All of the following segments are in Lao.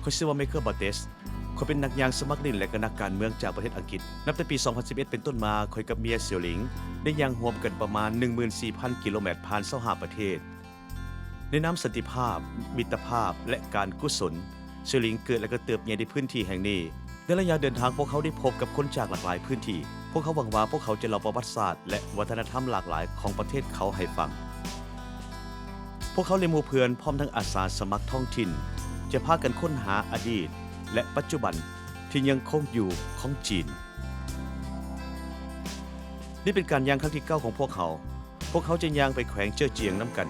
ຂ້ອຍຊື່ວ່າ ໄມເຄິນ ບາເຕສ. ຂ້ອຍເປັນນັກຍ່າງສະໝັກຫຼິ້ນ ແລະ ກໍນັກການເມືອງຈາກປະເທດອັງກິດ. ນັບແຕ່ປີສອງພັນສິບເອັດເປັນຕົ້ນມາ, ຂ້ອຍກັບເມຍ ເຊວລິງ ໄດ້ຍ່າງຮ່ວມກັນປະມານໜຶ່ງໝື່ນສີ່ພັນກິໂລແມັດ ຜ່ານຊາວຫ້າປະເທດ. ໃນນາມສັນຕິພາບ, ມິດຕະພາບ ແລະ ການກຸສົນ, ເຊວລິງເກີດ ແລະ ກໍເຕີບໃຫຍ່ໃນພື້ນທີ່ແຫ່ງນີ້. ໃນໄລຍະເດີນທາງ, ພວກເຮົາໄດ້ພົບກັບຄົນຈາກຫຼາກຫຼາຍພື້ນທີ່. ພວກເຮົາຫວັງວ່າພວກເຂົາຈະເລົ່າປະຫວັດສາດ ແລະ ວັດທະນະທຳຫຼາກຫຼາຍຂອງປະເທດເຂົາໃຫ້ຟັງ. ພວກເຮົາ ແລະ ໝູ່ເພື່ອນ ພ້ອມທັງອາສາສະໝັກທ້ອງຖິ່ນ ຈະພາກັນຄົ້ນຫາອະດີດ ແລະ ປັດຈຸບັນທີ່ຍັງຄົງຢູ່ຂອງຈີນ. ນີ້ເປັນການຍ່າງຄັ້ງທີເກົ້າຂອງພວກເຮົາ. ພວກເຮົາຈະຍ່າງໄປແຂວງເຈີ້ຽຈຽງນຳກັນ.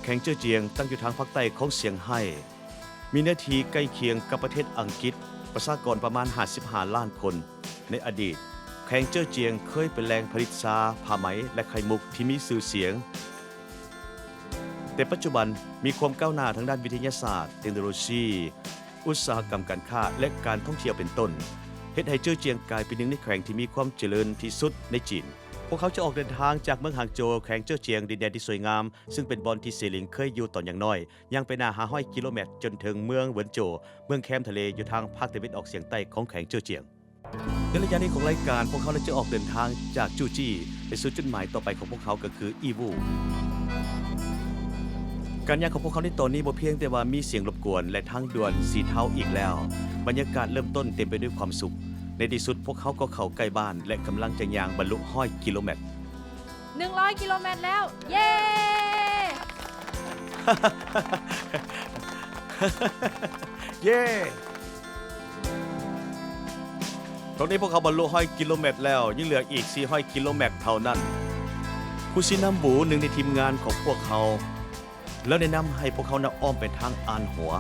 ແຂວງເຈີ້ຽຈຽງຕັ້ງຢູ່ທາງພາກໃຕ້ຂອງຊຽງໄຮ້. ມີເນື້ອທີ່ໃກ້ຄຽງກັບປະເທດອັງກິດ, ປະຊາກອນປະມານຫ້າສິບຫ້າລ້ານຄົນ. ໃນອະດີດ, ແຂວງເຈີ້ຽຈຽງເຄີຍເປັນແຫຼ່ງຜະລິດຊາ, ຜ້າໄໝ ແລະ ໄຂ່ມຸກທີ່ມີຊື່ສຽງ, ແຕ່ປັດຈຸບັນມີຄວາມກ້າວໜ້າທາງດ້ານວິທະຍາສາດ, ເຕັກໂນໂລຊີ, ອຸດສາຫະກຳການຄ້າ ແລະ ການທ່ອງທ່ຽວເປັນຕົ້ນ, ເຮັດໃຫ້ເຈີ້ຽຈຽງກາຍເປັນໜຶ່ງໃນແຂວງທີ່ມີຄວາມຈະເລີນທີ່ສຸດໃນຈີນ. ພວກເຂົາຈະອອກເດີນທາງຈາກເມືອງຫາງໂຈວ, ແຂວງເຈີ້ຽຈຽງ, ດິນແດນທີ່ສວຍງາມ, ຊຶ່ງເປັນບ່ອນທີ່ເຊຫລິງເຄີຍຢູ່ຕອນຍັງນ້ອຍ. ຍ່າງໄປໜ້າຫ້າຮ້ອຍກິໂລແມັດຈົນເຖິງເມືອງເຫວີນໂຈວ, ເມືອງແຄມທະເລຢູ່ທາງພາກຕາເວັນອອກສຽງໃຕ້ຂອງແຂວງເຈີ້ຽຈຽງ. ໃນໄລຍະນີ້ຂອງລາຍການ, ພວກເຮົາໄດ້ຈະອອກເດີນທາງຈາກຈູຈີ້ ໄປສູ່ຈຸດໝາຍຕໍ່ໄປຂອງພວກເຮົາ ກໍຄືອີວູ. ການຍ່າງຂອງພວກເຮົາໃນຕອນນີ້ບໍ່ພຽງແຕ່ວ່າມີສຽງລົບກວນ ແລະ ທາງດ່ວນສີເທົາອີກແລ້ວ, ບັນຍາກາດເລີ່ມຕົ້ນເຕັມໄປດ້ວຍຄວາມສຸກ. ໃນທີ່ສຸດພວກເຮົາກໍເຂົ້າໃກ້ບ້ານ ແລະ ກຳລັງຈະຍ່າງບັນລຸຮ້ອຍກິໂລແມັດ. ໜຶ່ງຮ້ອຍກິໂລແມັດແລ້ວ. ເຢ້! ເຢ້! ຕອນນີ້ພວກເຮົາບັນລຸຮ້ອຍກິໂລແມັດແລ້ວ, ຍັງເຫຼືອອີກສີ່ຮ້ອຍກິໂລແມັດເທົ່ານັ້ນ. ຄູຊີນຳຫວູ, ໜຶ່ງໃນທີມງານຂອງພວກເຮົາ, ລາວແນະນຳໃຫ້ພວກເຮົານະອ້ອມໄປທາງອານຫົວ.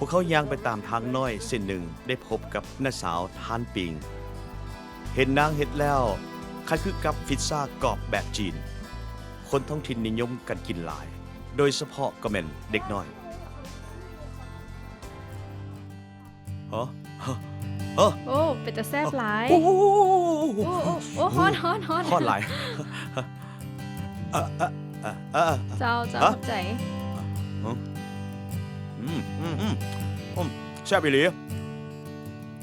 ພວກເຮົາຍ່າງໄປຕາມທາງນ້ອຍເສັ້ນໜຶ່ງ, ໄດ້ພົບກັບນ້າສາວທ່ານປິງ. ເຫັນນາງເຮັດແລ້ວ, ຄ້າຍຄືກັບພິດຊາກອບແບບຈີນ. ຄົນທ້ອງຖິ່ນນິຍົມກັນກິນຫຼາຍ, ໂດຍສະເພາະກໍແມ່ນເດັກນ້ອຍ. ຮະ? ຮະ? ຮະ? ໂອ້ ເປັນຕາແຊບຫຼາຍ. ໂອ້ ໂອ້ ໂອ້ ໂອ້ ຮ້ອນ ຮ້ອນ ຮ້ອນ ຮ້ອນຫຼາຍ. ເອີ ເອີ ເອີ ເອີ ເອີ ເຈົ້າ ເຈົ້າ ຮະ? ຂອບໃຈ. ອືມ ອືມ ອືມ ອືມ ແຊບອີ່ຫຼີ.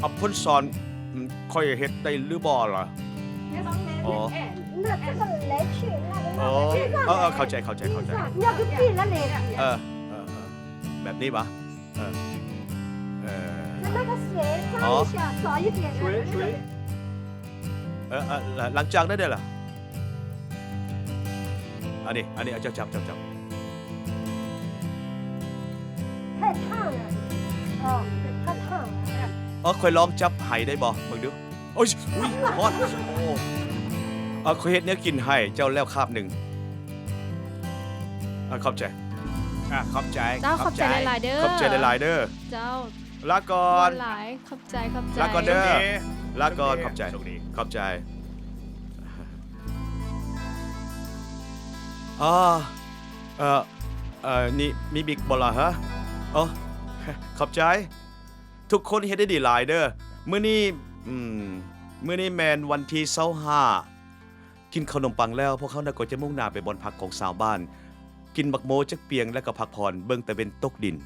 ອາ ເພິ່ນສອນ ອືມ ຂ້ອຍເຮັດໄດ້ຫຼືບໍ່ລະ? ອໍ ອໍ ເອີ ເອີ ເຂົ້າໃຈ ເຂົ້າໃຈ ເຂົ້າໃຈ. ເອີ ເອີ ເອີ ແບບນີ້ຫວາ? ເອີ ເອີ 哦。水，水。 ເອີ ເອີ ຫຼັງຈາກນັ້ນເດ້ລະ? ອັນນີ້ ອັນນີ້ ເອົາ ເຈົ້າຈັບ ເຈົ້າຈັບ. 太烫了。哦，太烫了。 ເອີ ຂ້ອຍລອງຈັບໃຫ້ໄດ້ບໍ່? ເບິ່ງດູ. ໂອ້ຍ ອຸ້ຍ ຮ້ອນ. ໂອ້ ເອີ ຂ້ອຍເຮັດແນວກິນໃຫ້ເຈົ້າແລ້ວຄາບໜຶ່ງ. ອາ ຂອບໃຈ. ອາ ຂອບໃຈ. ເຈົ້າ ຂອບໃຈ ຂອບໃຈຫຼາຍໆເດີ. ຂອບໃຈຫຼາຍໆເດີ. ເຈົ້າ. ລາກ່ອນ. ຫຼາຍ ຂອບໃຈ ຂອບໃຈ. ລາກ່ອນເດີ. ໂຊກດີ. ລາກ່ອນ. ໂຊກດີ. ຂອບໃຈ. ໂຊກດີ. ຂອບໃຈ. ອາ ເອີ ເອີ ນີ້ມີບິກບໍ່ລະ? ເອີ ຂອບໃຈ. ທຸກຄົນເຮັດໄດ້ດີຫຼາຍເດີ. ມື້ນີ້ ອືມ ມື້ນີ້ແມ່ນວັນທີຊາວຫ້າ. ກິນເຂົ້າໜົມປັງແລ້ວ, ພວກເຮົານະກໍຈະມຸ່ງໜ້າໄປບ່ອນພັກຂອງຊາວບ້ານ, ກິນໝາກໂມຈັກປ່ຽງ ແລ້ວກໍພັກຜ່ອນເບິ່ງຕາເວັນຕົກດິນ.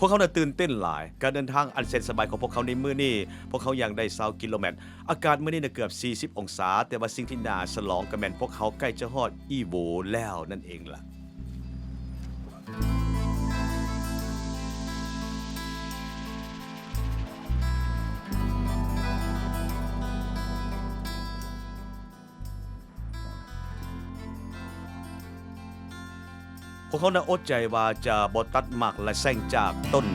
ພວກເຮົານະຕື່ນເຕັ້ນຫຼາຍ. ການເດີນທາງອັນແສນສະບາຍຂອງພວກເຮົາໃນມື້ນີ້, ພວກເຮົາຍ່າງໄດ້ຊາວກິໂລແມັດ. ອາກາດມື້ນີ້ນະເກືອບສີ່ສິບອົງສາ, ແຕ່ວ່າສິ່ງທີ່ໜ້າສະຫຼອງກໍແມ່ນພວກເຮົາໃກ້ຈະຮອດອີໂຫວແລ້ວນັ້ນເອງລະ. ພວກເຮົານະອົດໃຈວ່າຈະບໍ່ຕັດໝາກລະແຊງຈາກຕົ້ນ.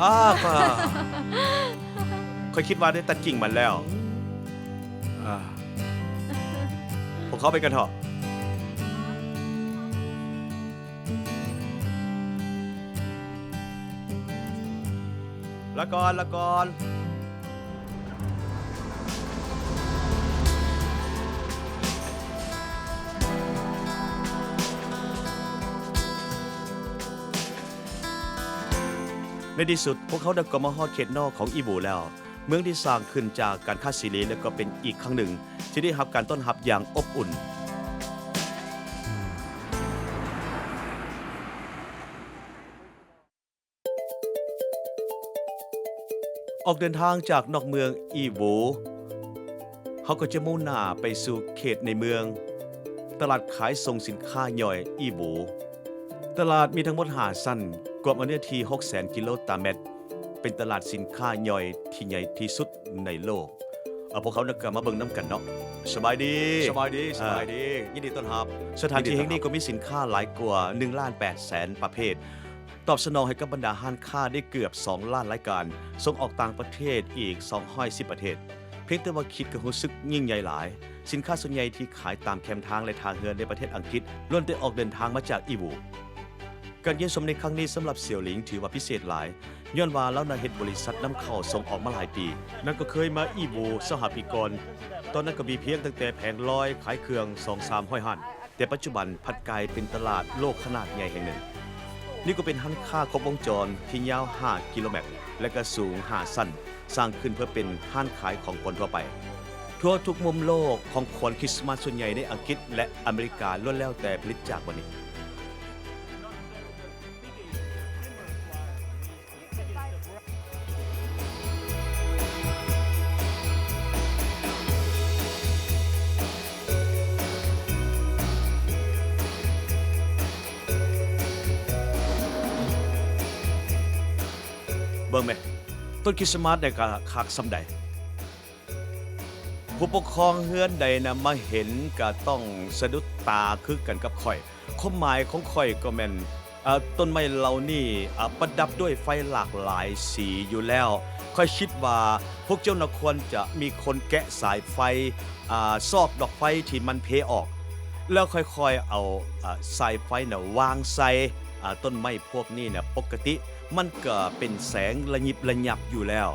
ອາ ຂ້ອຍ ຂ້ອຍຄິດວ່າໄດ້ຕັດກິ່ງມັນແລ້ວ. ອາ ພວກເຮົາໄປກັນເຖາະ. ລາກ່ອນ ລາກ່ອນ. ໃນທີ່ສຸດ, ພວກເຮົາໄດ້ກໍມາຮອດເຂດນອກຂອງອີໂວແລ້ວ, ເມືອງທີ່ສ້າງຂຶ້ນຈາກການຄ້າເສລີ ແລະ ກໍເປັນອີກຄັ້ງໜຶ່ງທີ່ໄດ້ຮັບການຕ້ອນຮັບຢ່າງອົບອຸ່ນ. ອອກເດີນທາງຈາກນອກເມືອງອີໂວ, ເຮົາກໍຈະມຸ່ງໜ້າໄປສູ່ເຂດໃນເມືອງ, ຕະຫຼາດຂາຍສົ່ງສິນຄ້າຍ່ອຍອີໂວ. ຕະຫຼາດມີທັງໝົດຫ້າຊັ້ນ, ກວມເອົາເນື້ອທີ່ຫົກແສນກິໂລຕາແມັດ, ເປັນຕະຫຼາດສິນຄ້າຍ່ອຍທີ່ໃຫຍ່ທີ່ສຸດໃນໂລກ. ເອົາ ພວກເຮົານະກະມາເບິ່ງນຳກັນເນາະ. ສະບາຍດີ ສະບາຍດີ ສະບາຍດີ ອ່າ ຍິນດີຕ້ອນຮັບ. ສະຖານທີ່ແຫ່ງນີ້ກໍມີສິນຄ້າຫຼາຍກວ່າໜຶ່ງລ້ານແປດແສນປະເພດ, ຕອບສະໜອງໃຫ້ກັບບັນດາຮ້ານຄ້າໄດ້ເກືອບສອງລ້ານລາຍການ, ສົ່ງອອກຕ່າງປະເທດອີກສອງຮ້ອຍສິບປະເທດ. ພຽງແຕ່ວ່າຄິດກໍຮູ້ສຶກຍິ່ງໃຫຍ່ຫຼາຍ. ສິນຄ້າສ່ວນໃຫຍ່ທີ່ຂາຍຕາມແຄມທາງ ແລະ ທ່າເຮືອໃນປະເທດອັງກິດ ລ້ວນແຕ່ອອກເດີນທາງມາຈາກອີໂວ. ການຢ້ຽມຊົມໃນຄັ້ງນີ້ສຳລັບສຽວຫຼິງຖືວ່າພິເສດຫຼາຍ, ຍ້ອນວ່າລາວນະເຮັດບໍລິສັດນຳເຂົ້າສົ່ງອອກມາຫຼາຍປີ. ນາກໍເຄີຍມາອີໂວຊາວຫ້າປີກ່ອນ, ຕອນນັ້ນກໍມີພຽງຕັ້ງແຕ່ແຜງລອຍຂາຍເຄື່ອງສອງສາມຮ້ອຍຮ້ານ, ແຕ່ປັດຈຸບັນພັດກາຍເປັນຕະຫຼາດໂລກຂະໜາດໃຫຍ່ແຫ່ງໜຶ່ງ. ນີ້ກໍເປັນຮ້ານຄ້າຄົບວົງຈອນທີ່ຍາວຫ້າກິໂລແມັດ ແລະ ກໍສູງຫ້າຊັ້ນ, ສ້າງຂຶ້ນເພື່ອເປັນຮ້ານຂາຍຂອງຂວັນທົ່ວໄປ. ທົ່ວທຸກມຸມໂລກ, ຂອງຂວັນຄຣິສມາດສ່ວນໃຫຍ່ໃນອັງກິດ ແລະ ອາເມລິກາ ລ້ວນແລ້ວແຕ່ຜະລິດຈາກບ່ອນນີ້. ເບິ່ງແມ, ຕົ້ນຄຣິສມາດນີ້ກະຄັກສ່ຳໃດ. ຜູ້ປົກຄອງເຮືອນໃດນະມາເຫັນກະຕ້ອງສະດຸດຕາຄືກັນກັບຂ້ອຍ. ຄວາມໝາຍຂອງຂ້ອຍກໍແມ່ນ, ເອີ, ຕົ້ນໄມ້ເຫຼົ່ານີ້, ເອີ, ປະດັບດ້ວຍໄຟຫຼາກຫຼາຍສີຢູ່ແລ້ວ. ຂ້ອຍຄິດວ່າພວກເຈົ້ານະຄວນຈະມີຄົນແກະສາຍໄຟ, ເອີ, ຊອກດອກໄຟທີ່ມັນເພອອກ, ແລ້ວຄ່ອຍໆເອົາ, ເອີ, ສາຍໄຟນະວາງໃສ່, ເອີ, ຕົ້ນໄມ້ພວກນີ້ນະ. ປົກກະຕິມັນກໍເປັນແສງລະຍິບລະຍັບຢູ່ແລ້ວ.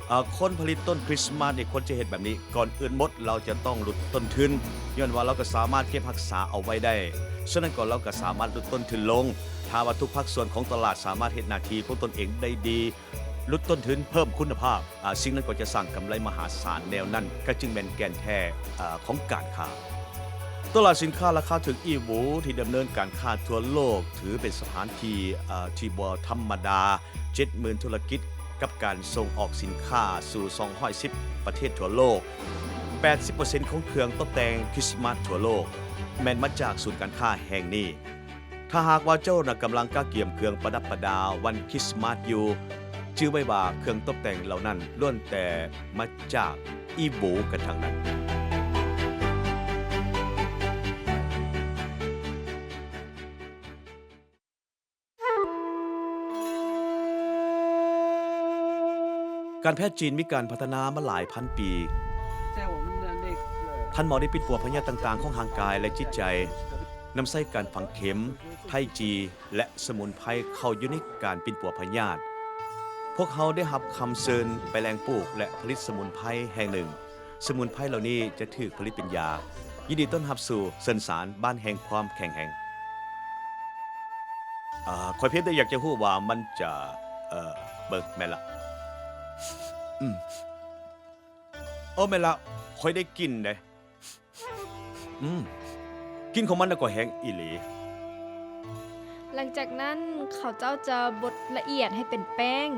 ເອີ ຄົນຜະລິດຕົ້ນຄຣິສມາດນີ້ຄວນຈະເຮັດແບບນີ້. ກ່ອນອື່ນໝົດລາວຈະຕ້ອງຫຼຸດຕົ້ນທຶນ, ຍ້ອນວ່າລາວກໍສາມາດເກັບຮັກສາເອົາໄວ້ໄດ້. ສະນັ້ນກໍລາວກໍສາມາດຫຼຸດຕົ້ນທຶນລົງ. ຖ້າວ່າທຸກພາກສ່ວນຂອງຕະຫຼາດສາມາດເຮັດໜ້າທີ່ຂອງຕົນເອງໄດ້ດີ, ຫຼຸດຕົ້ນທຶນ, ເພີ່ມຄຸນນະພາບ, ອາ, ສິ່ງນັ້ນກໍຈະສ້າງກຳໄລມະຫາສານ. ແນວນັ້ນກໍຈຶ່ງແມ່ນແກ່ນແທ້, ອາ, ຂອງການຄ້າ. ຕະຫຼາດສິນຄ້າລາຄາຖືກອີໂວທີ່ດຳເນີນການຄ້າທົ່ວໂລກ ຖືເປັນສະຖານທີ່, ອາ, ທີ່ບໍ່ທຳມະດາ. ເຈັດໝື່ນທຸລະກິດ ກັບການສົ່ງອອກສິນຄ້າສູ່ສອງຮ້ອຍສິບປະເທດທົ່ວໂລກ. ແປດສິບເປີເຊັນຂອງເຄື່ອງຕົບແຕ່ງຄຣິສມາດທົ່ວໂລກ ແມ່ນມາຈາກສູນການຄ້າແຫ່ງນີ້. ຖ້າຫາກວ່າເຈົ້ານະກຳລັງກະກຽມເຄື່ອງປະດັບປະດາວັນຄຣິສມາດຢູ່, ຈື່ໄວ້ວ່າເຄື່ອງຕົບແຕ່ງເຫຼົ່ານັ້ນລ້ວນແຕ່ມາຈາກອີໂວກັນທັງນັ້ນ. ການແພດຈີນມີການພັດທະນາມາຫຼາຍພັນປີ. ທ່ານໝໍໄດ້ປິ່ນປົວພະຍາດຕ່າງໆຂອງຮ່າງກາຍ ແລະ ຈິດໃຈ, ນຳໃຊ້ການຝັງເຂັມ, ໄທຈີ ແລະ ສະໝຸນໄພເຂົ້າຢູ່ໃນການປິ່ນປົວພະຍາດ. ພວກເຮົາໄດ້ຮັບຄຳເຊີນໄປແຫຼ່ງປູກ ແລະ ຜະລິດສະໝຸນໄພແຫ່ງໜຶ່ງ. ສະໝຸນໄພເຫຼົ່ານີ້ຈະຖືກຜະລິດເປັນຢາ. ຍິນດີຕ້ອນຮັບສູ່ເຊີນສານ ບ້ານແຫ່ງຄວາມແຂງແຮງ. ອາ, ຂ້ອຍພຽງແຕ່ຢາກຈະຮູ້ວ່າມັນຈະ, ເອີ, ເບິ່ງ, ແມ່ນລະ. ອືມ. ເອີ, ແມ່ນລະ, ຂ້ອຍໄດ້ກິ່ນເດ້. ອືມ. ກິ່ນຂອງມັນນະກໍແຮງອີ່ຫຼີ. ຫຼັງຈາກນັ້ນເຂົາເຈົ້າຈະບົດລະອຽດໃຫ້ເປັນແປ້ງ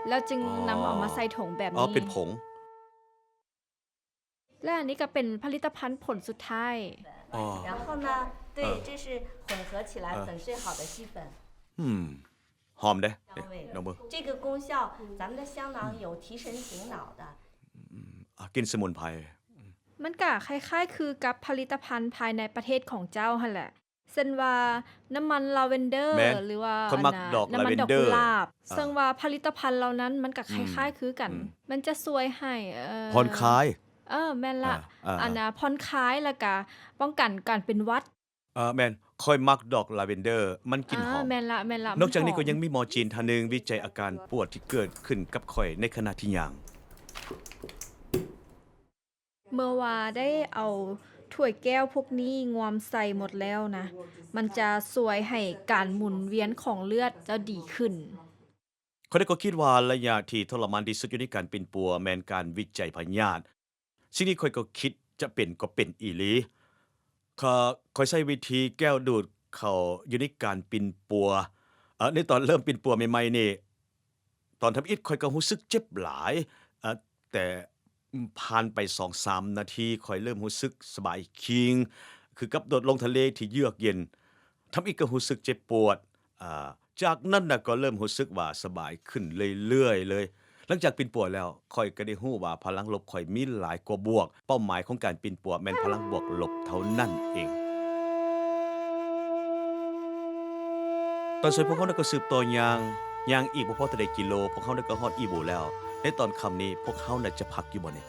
ແລ້ວຈຶ່ງນຳເອົາມາໃສ່ຖົງແບບນີ້. ອໍ, ເປັນຜົງ. ແລະ ອັນນີ້ກໍເປັນຜະລິດຕະພັນຜົນສຸດທ້າຍ. ອໍ. 然后呢，对，这是混合起来粉最好的细粉。ອືມ. ຫອມເດ້. 香味。这个功效，咱们的香囊有提神醒脑的。 ອາ, ກິ່ນສະໝຸນໄພ. ມັນກະຄ້າຍໆຄືກັບຜະລິດຕະພັນພາຍໃນປະເທດຂອງເຈົ້າຫັ້ນແຫຼະ. ເຊັ່ນວ່າ ນ້ຳມັນລາເວັນເດີ ຫຼືວ່າ ຂ້ອຍມັກດອກລາເວັນເດີ ນ້ຳມັນດອກກຸຫຼາບ. ເຊິ່ງວ່າຜະລິດຕະພັນເຫຼົ່ານັ້ນມັນກໍຄ້າຍໆຄືກັນ. ມັນຈະຊ່ວຍໃຫ້ ຜ່ອນຄາຍ. ເອີ ແມ່ນລະ. ອັນນ່າ ຜ່ອນຄາຍ ແລ້ວກະປ້ອງກັນການເປັນຫວັດ. ເອີ ແມ່ນ. ຂ້ອຍມັກດອກລາເວັນເດີ ມັນກິ່ນຫອມ. ອ່າ ແມ່ນລະ ແມ່ນລະ ນອກຈາກນີ້ກໍຍັງມີໝໍຈີນທ່ານໜຶ່ງວິໄຈອາການປວດທີ່ເກີດຂຶ້ນກັບຂ້ອຍໃນຂະນະທີ່ຍ່າງ. ເມື່ອວ່າໄດ້ເອົາຖ້ວຍແກ້ວພວກນີ້ງວມໃສ່ໝົດແລ້ວນະ, ມັນຈະຊ່ວຍໃຫ້ການໝູນວຽນຂອງເລືອດເຈົ້າດີຂຶ້ນ. ຂ້ອຍກໍຄິດວ່າໄລຍະທີ່ທໍລະມານທີ່ສຸດຢູ່ໃນການປິ່ນປົວແມ່ນການວິໄຈພະຍາດ. ສິ່ງທີ່ຂ້ອຍກໍຄິດຈະເປັນກໍເປັນອີ່ຫຼີ. ຂ້ອຍ ຂ້ອຍໃຊ້ວິທີແກ້ວດູດເຂົ້າຢູ່ໃນການປິ່ນປົວ. ເອີ ໃນຕອນເລີ່ມປິ່ນປົວໃໝ່ໆນີ້ ຕອນທຳອິດຂ້ອຍກໍຮູ້ສຶກເຈັບຫຼາຍ, ເອີ ແຕ່ຜ່ານໄປສອງສາມນາທີ ຂ້ອຍເລີ່ມຮູ້ສຶກສະບາຍຄີງ ຄືກັບໂດດລົງທະເລທີ່ເຢືອກເຢັນ. ທຳອິດກໍຮູ້ສຶກເຈັບປວດ, ອາ ຈາກນັ້ນນະກໍເລີ່ມຮູ້ສຶກວ່າສະບາຍຂຶ້ນເລື້ອຍໆເລີຍ. ຫຼັງຈາກປິ່ນປົວແລ້ວ, ຂ້ອຍກໍໄດ້ຮູ້ວ່າພະລັງລົບຂ້ອຍມີຫຼາຍກວ່າບວກ. ເປົ້າໝາຍຂອງການປິ່ນປົວແມ່ນພະລັງບວກລົບເທົ່ານັ້ນເອງ. ຕອນສວຍພວກເຮົານັ້ນກໍສືບຕໍ່ຍ່າງ, ຍ່າງອີກບໍ່ພໍເທົ່າໃດກິໂລ, ພວກເຮົານັ້ນກໍຮອດອີໂວແລ້ວ. ໃນຕອນຄ່ຳນີ້ ພວກເຮົານັ້ນຈະພັກຢູ່ບ່ອນນີ້.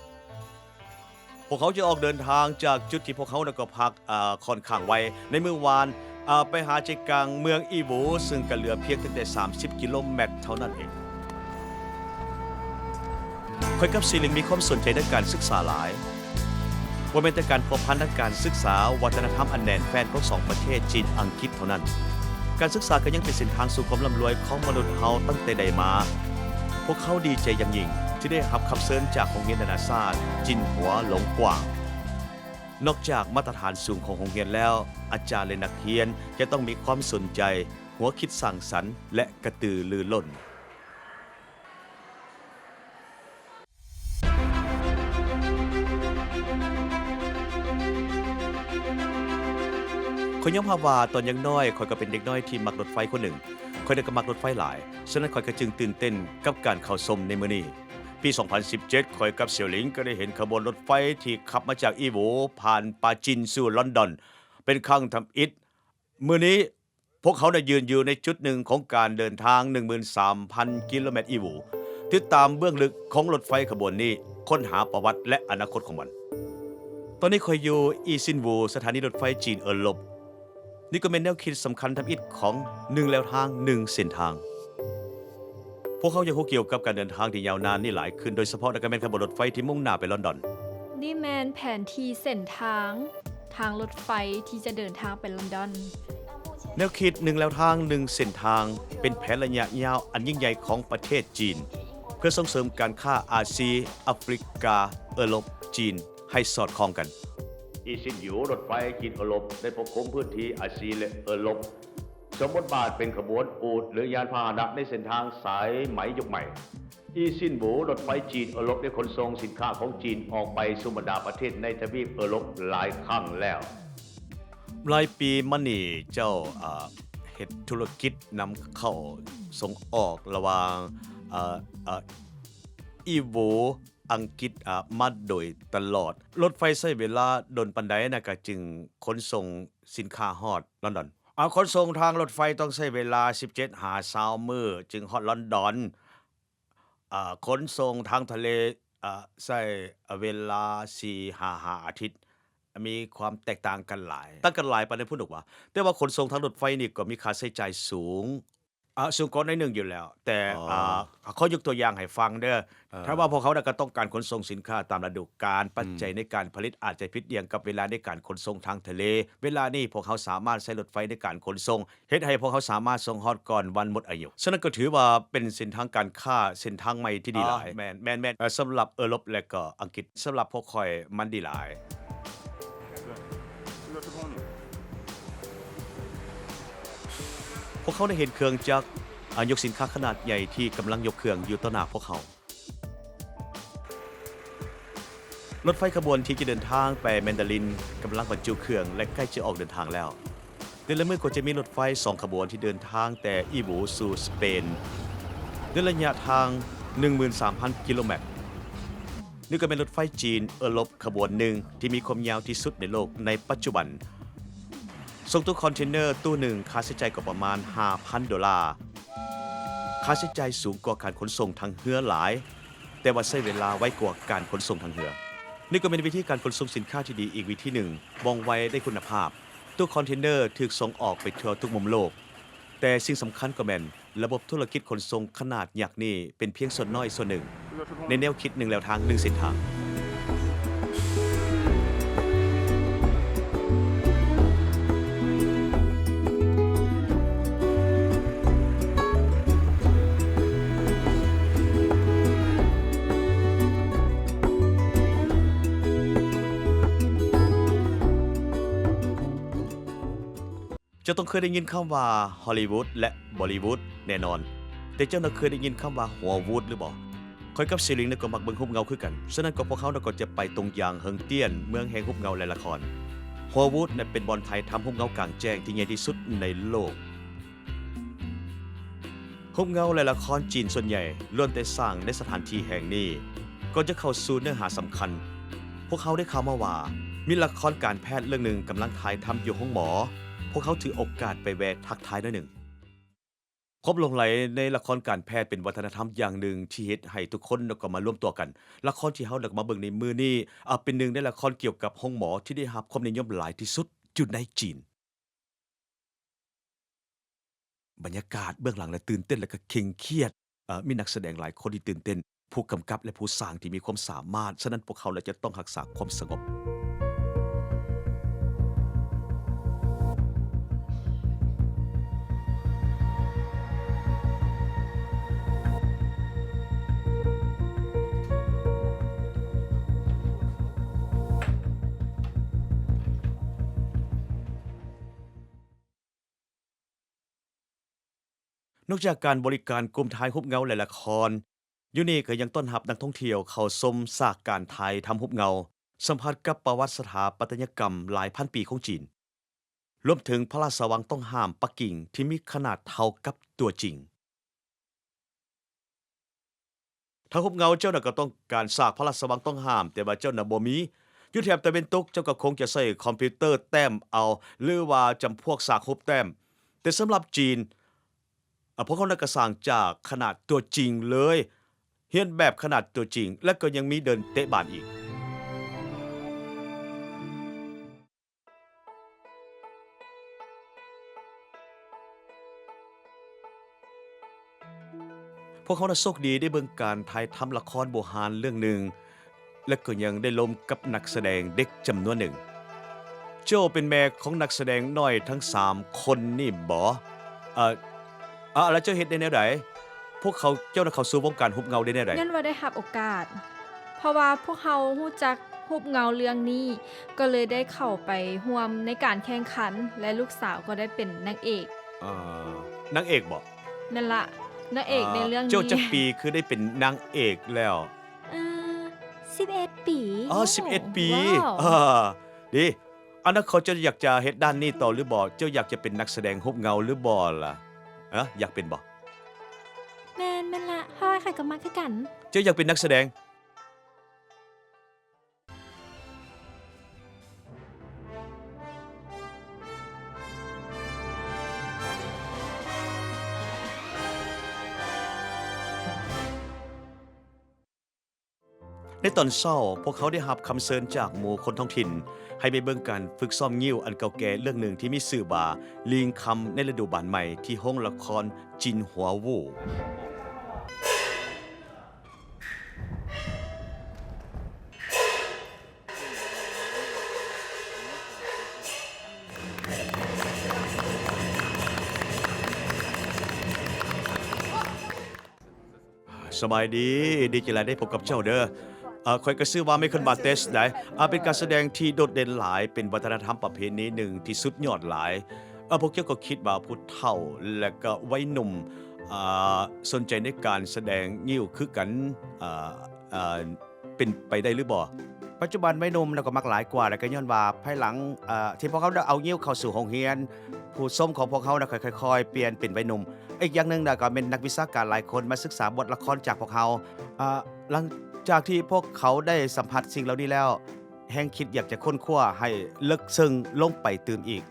ພວກເຮົາຈະອອກເດີນທາງຈາກຈຸດທີ່ພວກເຮົານັ້ນກໍພັກ ອາ ຂ້ອນຂ້າງໄວໃນມື້ວານ ອາ ໄປຫາໃຈກາງເມືອງອີໂວ, ເຊິ່ງກໍເຫຼືອພຽງຕັ້ງແຕ່ສາມສິບກິໂລແມັດເທົ່ານັ້ນເອງ. ຂ້ອຍກັບຊີລິງມີຄວາມສົນໃຈໃນການສຶກສາຫຼາຍ, ບໍ່ແມ່ນແຕ່ການພົວພັນທາງການສຶກສາ, ວັດທະນະທຳອັນແໜ້ນແຟ້ນຂອງສອງປະເທດ ຈີນ-ອັງກິດ ເທົ່ານັ້ນ. ການສຶກສາກໍຍັງເປັນເສັ້ນທາງສູ່ຄວາມລ່ຳລວຍຂອງມະນຸດເຮົາຕັ້ງແຕ່ໃດມາ. ພວກເຮົາດີໃຈຢ່າງຍິ່ງທີ່ໄດ້ຮັບຄຳເຊີນຈາກໂຮງຮຽນນານາຊາດ ຈິນຫົວ ຫຼົງກວາງ. ນອກຈາກມາດຕະຖານສູງຂອງໂຮງຮຽນແລ້ວ, ອາຈານ ແລະ ນັກຮຽນຈະຕ້ອງມີຄວາມສົນໃຈ, ຫົວຄິດສ້າງສັນ ແລະ ກະຕືລືລົ້ນ. ຂ້ອຍຍອມຮັບວ່າຕອນຍັງນ້ອຍ ຂ້ອຍກໍເປັນເດັກນ້ອຍທີ່ມັກລົດໄຟຄົນໜຶ່ງ. ຂ້ອຍນັ້ນກໍມັກລົດໄຟຫຼາຍ, ສະນັ້ນຂ້ອຍກໍຈຶ່ງຕື່ນເຕັ້ນກັບການເຂົ້າຊົມໃນມື້ນີ້. ປີສອງພັນສິບເຈັດ ຂ້ອຍກັບສຽວຫຼິງກໍໄດ້ເຫັນຂະບວນລົດໄຟທີ່ຂັບມາຈາກອີໂວ ຜ່ານປາຈີນສູ່ລອນດອນ ເປັນຄັ້ງທຳອິດ. ມື້ນີ້ ພວກເຮົາໄດ້ຢືນຢູ່ໃນຈຸດໜຶ່ງຂອງການເດີນທາງໜຶ່ງໝື່ນສາມພັນກິໂລແມັດອີໂວ, ຕິດຕາມເບື້ອງເລິກຂອງລົດໄຟຂະບວນນີ້, ຄົ້ນຫາປະຫວັດ ແລະ ອະນາຄົດຂອງມັນ. ຕອນນີ້ຂ້ອຍຢູ່ອີຊິນໂວ, ສະຖານີລົດໄຟຈີນເອີຣົບ. ນີ້ກໍແມ່ນແນວຄິດສຳຄັນທຳອິດຂອງໜຶ່ງແລວທາງ ໜຶ່ງເສັ້ນທາງ. ພວກເຮົາຢາກຮູ້ກ່ຽວກັບການເດີນທາງທີ່ຍາວນານນີ້ຫຼາຍຂຶ້ນ, ໂດຍສະເພາະນັ້ນກໍແມ່ນຂະບວນລົດໄຟທີ່ມຸ່ງໜ້າໄປລອນດອນ. ນີ້ແມ່ນແຜນທີ່ເສັ້ນທາງ ທາງລົດໄຟທີ່ຈະເດີນທາງໄປລອນດອນ. ແນວຄິດໜຶ່ງແລວທາງ ໜຶ່ງເສັ້ນທາງ ເປັນແຜນໄລຍະຍາວອັນຍິ່ງໃຫຍ່ຂອງປະເທດຈີນ ເພື່ອສົ່ງເສີມການຄ້າອາຊີ, ອາຟຣິກາ, ເອີຣົບ, ຈີນ ໃຫ້ສອດຄ່ອງກັນ. ອີຊິນໂວ ລົດໄຟຈີນເອີຣົບ ໄດ້ປົກຄຸມພື້ນທີ່ອາຊີ ແລະ ເອີຣົບ, ສວມບົດບາດເປັນຂະບວນອູດ ຫຼື ຍານພາຫະນະໃນເສັ້ນທາງສາຍໄໝຍຸກໃໝ່. ອີຊິນໂວ ລົດໄຟຈີນເອີຣົບ ໄດ້ຂົນສົ່ງສິນຄ້າຂອງຈີນອອກໄປສູ່ບັນດາປະເທດໃນທະວີບເອີຣົບຫຼາຍຄັ້ງແລ້ວ. ຫຼາຍປີມານີ້ເຈົ້າ ເຮັດທຸລະກິດນຳເຂົ້າສົ່ງອອກລະຫວ່າງ ເອີ ເອີ ອີໂວ ອັງກິດ ອາ ມາໂດຍຕະຫຼອດ. ລົດໄຟໃຊ້ເວລາດົນປານໃດນະ ກະຈຶ່ງຂົນສົ່ງສິນຄ້າຮອດລອນດອນ? ອາ ຂົນສົ່ງທາງລົດໄຟຕ້ອງໃຊ້ເວລາສິບເຈັດຫາຊາວມື້ຈຶ່ງຮອດລອນດອນ. ອາ ຂົນສົ່ງທາງທະເລ ອາ ໃຊ້ເວລາສີ່ຫາຫ້າອາທິດ. ມີຄວາມແຕກຕ່າງກັນຫຼາຍ. ຕ່າງກັນຫຼາຍປານໃດພຸ້ນດອກຫວາ? ແຕ່ວ່າຂົນສົ່ງທາງລົດໄຟນີ້ກໍມີຄ່າໃຊ້ຈ່າຍສູງ. ອາ ສູງກວ່າໜ້ອຍໜຶ່ງຢູ່ແລ້ວ, ແຕ່ ອໍ ອາ ຂໍຍົກຕົວຢ່າງໃຫ້ຟັງເດີ. ເອີ ຖ້າວ່າພວກເຮົານະກໍຕ້ອງການຂົນສົ່ງສິນຄ້າຕາມລະດູການ, ອືມ ປັດໄຈໃນການຜະລິດອາດຈະຜິດຫຍັງກັບເວລາໃນການຂົນສົ່ງທາງທະເລ. ເວລານີ້ພວກເຮົາສາມາດໃຊ້ລົດໄຟໃນການຂົນສົ່ງ, ເຮັດໃຫ້ພວກເຮົາສາມາດສົ່ງຮອດກ່ອນວັນໝົດອາຍຸ. ສະນັ້ນກໍຖືວ່າເປັນເສັ້ນທາງການຄ້າເສັ້ນທາງໃໝ່ທີ່ດີຫຼາຍ. ອໍ ແມ່ນ, ແມ່ນ, ແມ່ນ. ເອີ ສຳລັບເອີຣົບ ແລະ ກໍອັງກິດ. ສຳລັບພວກຂ້ອຍມັນດີຫຼາຍ. ພວກເຂົາໄດ້ເຫັນເຄື່ອງຈັກ ອາ ຍົກສິນຄ້າຂະໜາດໃຫຍ່ທີ່ກຳລັງຍົກເຄື່ອງຢູ່ຕໍ່ໜ້າພວກເຂົາ. ລົດໄຟຂະບວນທີ່ຈະເດີນທາງໄປແມນດາລິນກຳລັງບັນຈຸເຄື່ອງ ແລະ ໃກ້ຈະອອກເດີນທາງແລ້ວ. ແຕ່ລະມື້ກໍຈະມີລົດໄຟສອງຂະບວນທີ່ເດີນທາງແຕ່ອີໂວສູ່ສະເປນ ໃນໄລຍະທາງໜຶ່ງໝື່ນສາມພັນກິໂລແມັດ. ນີ້ກໍແມ່ນລົດໄຟຈີນເອີຣົບຂະບວນໜຶ່ງທີ່ມີຄວາມຍາວທີ່ສຸດໃນໂລກໃນປັດຈຸບັນ. ສົ່ງຕູ້ຄອນເທນເນີຕູ້ໜຶ່ງ ຄ່າໃຊ້ຈ່າຍກໍປະມານຫ້າພັນໂດລາ. ຄ່າໃຊ້ຈ່າຍສູງກວ່າການຂົນສົ່ງທາງເຮືອຫຼາຍ, ແຕ່ວ່າໃຊ້ເວລາໄວກວ່າການຂົນສົ່ງທາງເຮືອ. ນີ້ກໍແມ່ນວິທີການຂົນສົ່ງສິນຄ້າທີ່ດີອີກວິທີໜຶ່ງ, ວ່ອງໄວ, ໄດ້ຄຸນນະພາບ. ຕູ້ຄອນເທນເນີຖືກສົ່ງອອກໄປທົ່ວທຸກມຸມໂລກ, ແຕ່ສິ່ງສຳຄັນກໍແມ່ນລະບົບທຸລະກິດຂົນສົ່ງຂະໜາດຍັກນີ້ເປັນພຽງສ່ວນນ້ອຍສ່ວນໜຶ່ງໃນແນວຄິດໜຶ່ງແນວທາງໜຶ່ງເສັ້ນທາງ. ເຈົ້າຕ້ອງເຄີຍໄດ້ຍິນຄຳວ່າຮອລລີວູດ ແລະ ບໍລີວູດແນ່ນອນ, ແຕ່ເຈົ້ານະເຄີຍໄດ້ຍິນຄຳວ່າຫົວວູດຫຼືບໍ່? ຂ້ອຍກັບເຊລິງນະກໍມັກເບິ່ງຮູບເງົາຄືກັນ, ສະນັ້ນກໍພວກເຮົານະກໍຈະໄປຕົງຢາງເຮິງຕຽນ ເມືອງແຫ່ງຮູບເງົາ ແລະ ລະຄອນ. ຫົວວູດນະເປັນບ່ອນຖ່າຍທຳຮູບເງົາກາງແຈ້ງທີ່ໃຫຍ່ທີ່ສຸດໃນໂລກ. ຮູບເງົາ ແລະ ລະຄອນຈີນສ່ວນໃຫຍ່ລ້ວນແຕ່ສ້າງໃນສະຖານທີ່ແຫ່ງນີ້. ກ່ອນຈະເຂົ້າສູ່ເນື້ອຫາສຳຄັນ, ພວກເຮົາໄດ້ຂ່າວມາວ່າ ມີລະຄອນການແພດເລື່ອງໜຶ່ງກຳລັງຖ່າຍທຳຢູ່ໂຮງໝໍ. ພວກເຮົາຖືໂອກາດໄປແວ່ທັກທາຍໜ້ອຍໜຶ່ງ. ຄວາມຫຼົງໄຫຼໃນລະຄອນການແພດເປັນວັດທະນະທຳຢ່າງໜຶ່ງທີ່ເຮັດໃຫ້ທຸກຄົນນະກໍມາລວມຕົວກັນ. ລະຄອນທີ່ເຮົານະກໍມາເບິ່ງໃນມື້ນີ້ ອາ ເປັນໜຶ່ງໃນລະຄອນກ່ຽວກັບໂຮງໝໍທີ່ໄດ້ຮັບຄວາມນິຍົມຫຼາຍທີ່ສຸດຢູ່ໃນຈີນ. ບັນຍາກາດເບື້ອງຫຼັງລະຕື່ນເຕັ້ນ ແລະ ກະເຄັ່ງຄຽດ. ເອີ ມີນັກສະແດງຫຼາຍຄົນທີ່ຕື່ນເຕັ້ນ, ຜູ້ກຳກັບ ແລະ ຜູ້ສ້າງທີ່ມີຄວາມສາມາດ, ສະນັ້ນພວກເຮົາລະຈະຕ້ອງຮັກສາຄວາມສະຫງົບ. ນອກຈາກການບໍລິການກຸ່ມຖ່າຍຮູບເງົາ ແລະ ລະຄອນ, ຢູ່ນີ້ກໍຍັງຕ້ອນຮັບນັກທ່ອງທ່ຽວເຂົ້າຊົມສາກການຖ່າຍທຳຮູບເງົາ, ສຳຜັດກັບປະຫວັດສະຖາປັດຕະຍະກຳຫຼາຍພັນປີຂອງຈີນ, ລວມເຖິງພະລາຊະວັງຕ້ອງຫ້າມປັກກິ່ງທີ່ມີຂະໜາດເທົ່າກັບຕົວຈິງ. ຖ້າຮູບເງົາເຈົ້ານະກໍຕ້ອງການສາກພະລາຊະວັງຕ້ອງຫ້າມ, ແຕ່ວ່າເຈົ້ານະບໍ່ມີ. ຢູ່ແຖບຕາເວັນຕົກເຈົ້າກໍຄົງຈະໃຊ້ຄອມພິວເຕີແຕ້ມເອົາ ຫຼືວ່າຈຳພວກສາກຮູບແຕ້ມ. ແຕ່ສຳລັບຈີນ, ອາ, ພວກເຮົານະກໍສ້າງຈາກຂະໜາດຕົວຈິງເລີຍ, ຮຽນແບບຂະໜາດຕົວຈິງ ແລະ ກໍຍັງມີເດີ່ນເຕະບານອີກ. ພວກເຮົານະໂຊກດີໄດ້ເບິ່ງການຖ່າຍທຳລະຄອນບູຮານເລື່ອງໜຶ່ງ ແລະ ກໍຍັງໄດ້ລົມກັບນັກສະແດງເດັກຈຳນວນໜຶ່ງ. ເຈົ້າເປັນແມ່ຂອງນັກສະແດງນ້ອຍທັງສາມຄົນນີ້ບໍ? ເອີ ອາ ແລ້ວເຈົ້າເຮັດໄດ້ແນວໃດ? ພວກເຂົາ ເຈົ້ານະເຂົ້າສູ່ວົງການຮູບເງົາໄດ້ແນວໃດ? ຍ້ອນວ່າໄດ້ຮັບໂອກາດ. ເພາະວ່າພວກເຮົາຮູ້ຈັກຮູບເງົາເລື່ອງນີ້ ກໍເລີຍໄດ້ເຂົ້າໄປຮ່ວມໃນການແຂ່ງຂັນ ແລະ ລູກສາວກໍໄດ້ເປັນນາງເອກ. ເອີ ນາງເອກບໍ? ແມ່ນລະ, ນາງເອກໃນເລື່ອງນີ້. ເຈົ້າຈັກປີຄືໄດ້ເປັນນາງເອກແລ້ວ? ເອີ ສິບເອັດປີ. ອໍ ສິບເອັດປີ. ວ້າວ. ເອີ ດີ. ອັນນັ້ນ ເຈົ້າຢາກຈະເຮັດດ້ານນີ້ຕໍ່ຫຼືບໍ່? ເຈົ້າຢາກຈະເປັນນັກສະແດງຮູບເງົາຫຼືບໍ່ລະ? ຮະ? ຢາກເປັນບໍ່? ແມ່ນ, ແມ່ນລະ. ເພາະວ່າຂ້ອຍກໍມັກຄືກັນ. ເຈົ້າຢາກເປັນນັກສະແດງ? ໃນຕອນເຊົ້າ, ພວກເຮົາໄດ້ຮັບຄຳເຊີນຈາກໝູ່ຄົນທ້ອງຖິ່ນ ໃຫ້ໄປເບິ່ງການຝຶກຊ້ອມງິ້ວອັນເກົ່າແກ່ເລື່ອງໜຶ່ງທີ່ມີຊື່ວ່າ ລີງຄຳໃນລະດູບານໃໝ່ ທີ່ໂຮງລະຄອນຈິນຫົວວູ. ສະບາຍດີ, ດີໃຈຫຼາຍໄດ້ພົບກັບເຈົ້າເດີ. ເອີ ຂ້ອຍກໍຊື່ວ່າ ໄມເຄິນ ບາເຕສ ໄດ໋. ເປັນການສະແດງທີ່ໂດດເດັ່ນຫຼາຍ, ເປັນວັດທະນະທຳປະເພນີໜຶ່ງທີ່ສຸດຍອດຫຼາຍ. ເອີ ພວກເຈົ້າກໍຄິດວ່າຜູ້ເຖົ້າ ແລະ ກໍໄວໜຸ່ມ ເອີ ສົນໃຈໃນການສະແດງງິ້ວຄືກັນ ເອີ ເປັນໄປໄດ້ຫຼືບໍ່? ປັດຈຸບັນໄວໜຸ່ມນະກໍມັກຫຼາຍກວ່າ, ແລະ ກໍຍ້ອນວ່າພາຍຫຼັງ ເອີ ທີ່ພວກເຮົາໄດ້ເອົາງິ້ວເຂົ້າສູ່ໂຮງຮຽນ, ຜູ້ຊົມຂອງພວກເຮົານະກໍຄ່ອຍໆປ່ຽນເປັນໄວໜຸ່ມ. ອີກຢ່າງໜຶ່ງນະກໍແມ່ນນັກວິຊາການຫຼາຍຄົນມາສຶກສາບົດລະຄອນຈາກພວກເຮົາ. ເອີ ຫຼັງຈາກທີ່ພວກເຂົາໄດ້ສຳຜັດສິ່ງເຫຼົ່ານີ້ແລ້ວ, ແຮ່ງຄິດຢາກຈະຄົ້ນຄວ້າໃຫ້ເລິກເຊິ່ງລົງໄປຕື່ມອີກ.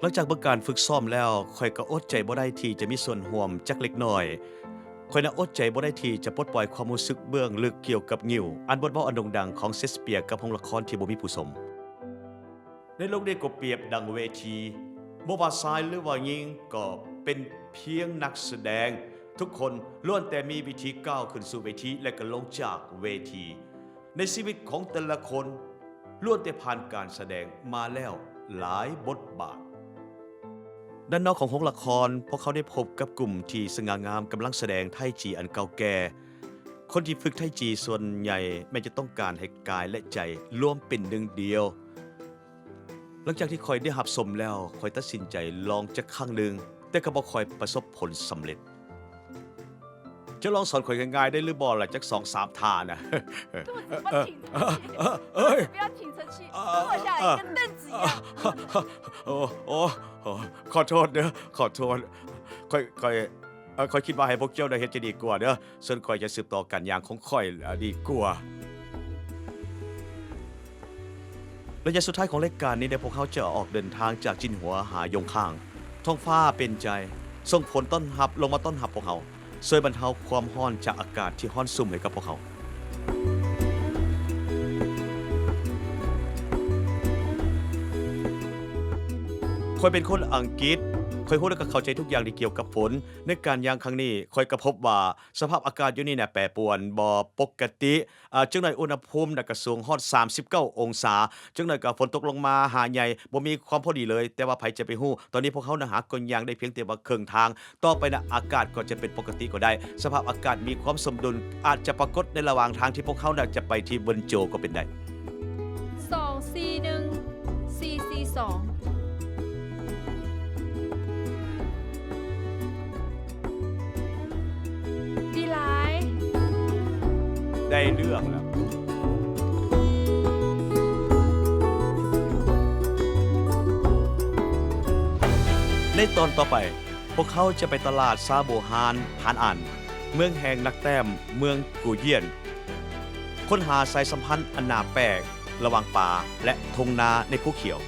ຫຼັງຈາກເບິ່ງການຝຶກຊ້ອມແລ້ວ, ຂ້ອຍກໍອົດໃຈບໍ່ໄດ້ທີ່ຈະມີສ່ວນຮ່ວມຈັກເລັກນ້ອຍ. ຂ້ອຍນະອົດໃຈບໍ່ໄດ້ທີ່ຈະປົດປ່ອຍຄວາມຮູ້ສຶກເບື້ອງເລິກກ່ຽວກັບງິ້ວ ອັນບົດເວົ້າອັນໂດ່ງດັງຂອງເຊສເປຍກັບໂຮງລະຄອນທີ່ບໍ່ມີຜູ້ຊົມ. ໃນໂລກນີ້ກໍປຽບດັ່ງເວທີ, ບໍ່ວ່າຊາຍຫຼືວ່າຍິງກໍເປັນພຽງນັກສະແດງ. ທຸກຄົນລ້ວນແຕ່ມີວິທີກ້າວຂຶ້ນສູ່ເວທີ ແລະ ກໍລົງຈາກເວທີ. ໃນຊີວິດຂອງແຕ່ລະຄົນ ລ້ວນແຕ່ຜ່ານການສະແດງມາແລ້ວຫຼາຍບົດບາດ. ດ້ານນອກຂອງໂຮງລະຄອນ, ພວກເຮົາໄດ້ພົບກັບກຸ່ມທີ່ສະຫງ່າງາມກຳລັງສະແດງໄທຈີອັນເກົ່າແກ່. ຄົນທີ່ຝຶກໄທຈີສ່ວນໃຫຍ່ແມ່ນຈະຕ້ອງການໃຫ້ກາຍ ແລະ ໃຈລວມເປັນໜຶ່ງດຽວ. ຫຼັງຈາກທີ່ຂ້ອຍໄດ້ຮັບຊົມແລ້ວ, ຂ້ອຍຕັດສິນໃຈລອງຈັກຄັ້ງໜຶ່ງ, ແຕ່ກໍບໍ່ຄ່ອຍປະສົບຜົນສຳເລັດ. ເຈົ້າລອງສອນຂ້ອຍງ່າຍໆໄດ້ຫຼືບໍ່ລະ ຈັກສອງສາມທ່ານະ? ເອີຍ 不要挺成气，坐下来跟凳子一样。 ໂອ້ ໂອ້ ໂອ້ ຂໍໂທດເດີ ຂໍໂທດ. ຂ້ອຍ ຂ້ອຍ ເອີ ຂ້ອຍຄິດວ່າໃຫ້ພວກເຈົ້າໄດ້ເຮັດຈະດີກວ່າເດີ. ສ່ວນຂ້ອຍຈະສືບຕໍ່ການຍ່າງຂອງຂ້ອຍ ເອີ ດີກວ່າ. ໄລຍະສຸດທ້າຍຂອງລາຍການນີ້ ພວກເຮົາຈະອອກເດີນທາງຈາກຈິນຫົວຫາຢົງຄາງ. ທ້ອງຟ້າເປັນໃຈ, ສົ່ງຝົນຕ້ອນຮັບ ລົງມາຕ້ອນຮັບພວກເຮົາ, ຊ່ວຍບັນເທົາຄວາມຮ້ອນຈາກອາກາດທີ່ຮ້ອນຊຸ່ມໃຫ້ກັບພວກເຮົາ. ຂ້ອຍເປັນຄົນອັງກິດ, ຂ້ອຍຮູ້ ແລະ ກໍເຂົ້າໃຈທຸກຢ່າງທີ່ກ່ຽວກັບຝົນ. ໃນການຍ່າງຄັ້ງນີ້, ຂ້ອຍກໍພົບວ່າ ສະພາບອາກາດຢູ່ນີ້ນະແປປວນບໍ່ປົກກະຕິ, ອາ ຈັ່ງໜ້ອຍອຸນຫະພູມນະກະສູງຮອດສາມສິບເກົ້າອົງສາ, ຈັ່ງໜ້ອຍກໍຝົນຕົກລົງມາຫາໃຫຍ່, ບໍ່ມີຄວາມພໍດີເລີຍ. ແຕ່ວ່າໃຜຈະໄປຮູ້, ຕອນນີ້ພວກເຮົານະຫາກໍຍ່າງໄດ້ພຽງແຕ່ວ່າເຄິ່ງທາງ, ຕໍ່ໄປນະອາກາດກໍຈະເປັນປົກກະຕິກໍໄດ້. ສະພາບອາກາດມີຄວາມສົມດຸນອາດຈະປາກົດໃນລະຫວ່າງທາງທີ່ພວກເຮົານະຈະໄປທີ່ເວິນໂຈກໍເປັນໄດ້. ສອງສີ່ໜຶ່ງ ສີ່ສີ່ສອງ ດີຫຼາຍ ໄດ້ເລື່ອງແລ້ວ. ໃນຕອນຕໍ່ໄປ, ພວກເຮົາຈະໄປຕະຫຼາດຊາບູຮານ ຮານອານ, ເມືອງແຫ່ງນັກແຕ້ມ, ເມືອງກູຢຽນ, ຄົ້ນຫາສາຍສຳພັນອັນໜ້າແປກ ລະຫວ່າງປ່າ ແລະ ທົ່ງນາໃນພູຂຽວ.